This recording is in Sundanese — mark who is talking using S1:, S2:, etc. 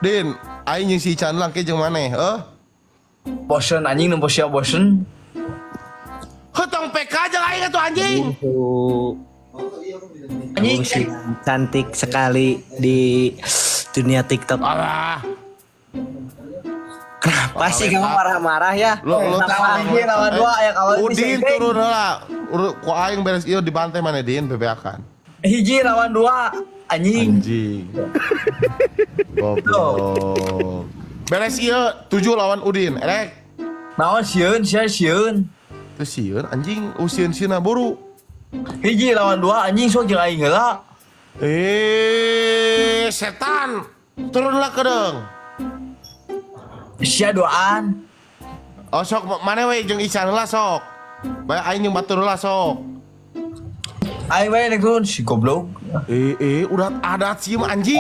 S1: Din, aing jeung si Ican lang ke jeung maneh, heuh?
S2: Bosen anjing, nu bos bosen.
S1: Heuh, tong PK jeung aing atuh, anjing.
S3: Tuh,
S2: Anjing.
S3: kamu sih cantik sekali di dunia TikTok.
S1: Alah.
S3: Kenapa sih kamu marah-marah ya?
S1: Lu lu
S2: Lawan hiji lawan dua ya kawan.
S1: Udin turun heula. Ku aing beres ieu dibantai maneh, Din, bebeakan.
S2: Hiji lawan dua anjing.
S1: Anjing. Goblok. Beres ieu 7 lawan Udin, erek.
S2: Naon sieun sia sieun.
S1: Teu sieun anjing, usieun-sieunna buru.
S2: Hiji lawan dua anjing, sok jeung aing heula.
S1: Eh, setan. Turunlah kedeung.
S2: Sia duaan.
S1: Oh, sok maneh we jeung Ican lah sok. Bae aing jeung batur lah sok.
S2: Aing we nek turun si goblok.
S1: Eh, eh, udah adat sih mah, anjing.